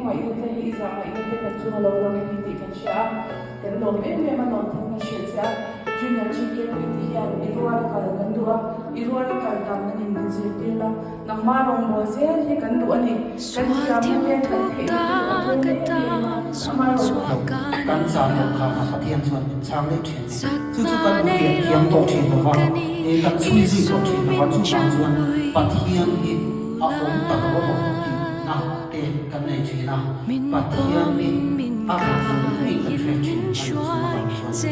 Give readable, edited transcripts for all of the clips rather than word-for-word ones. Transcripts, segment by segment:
hmangaihna te, i zahngaihna te kan chunga lo lang a ni tih kan hria a, kan lawm em em a, lawmthu kan hrilh che a. Junior GKP te hian i rual a kal kan duh a, i rual a kal dan nan in min zirtir la, nangmah rawngbâwl zel hi kan duh a ni. Kan thiamna te, kan theihna te chu a tlem em em a, amaherawhchu. Kan zan loh khan a Pathian chuan min chhang leh thin a ni. Chu chu kan lo pian thiam tawh thin lo va, kan chhui zui tawh thin lo va, chuvang chuan Pathian hi a awm tak rawh tihna te kan nei thin a, Pathian hi a rawn ngei kan hre thin a ni chu avang chuan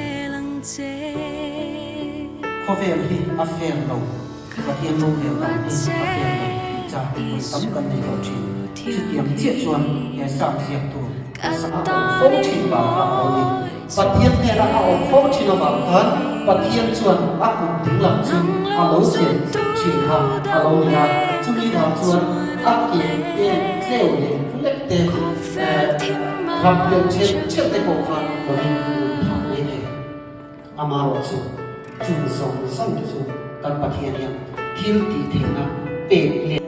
khawvel hi a fair lo, Pathian rorel dan hi a fair lo tih chang vawi tam kan nei tawh thin. Chutiang chiah chuan he Psalm ziaktu a awm fo thin vang kha a lo ni. Pathian hnena a awm fo thin avang khan Pathian chuan a kut dinglam chu a lo chen thin kha a lo ni a, chumi vang chuan a ke te tleu leh lek te rap deuh chhet chhet te pawh khan lo in lun phah mai thei. Amaherawhchu chung zawng zawng te chu kan Pathian hian thil tih theihna pek leh.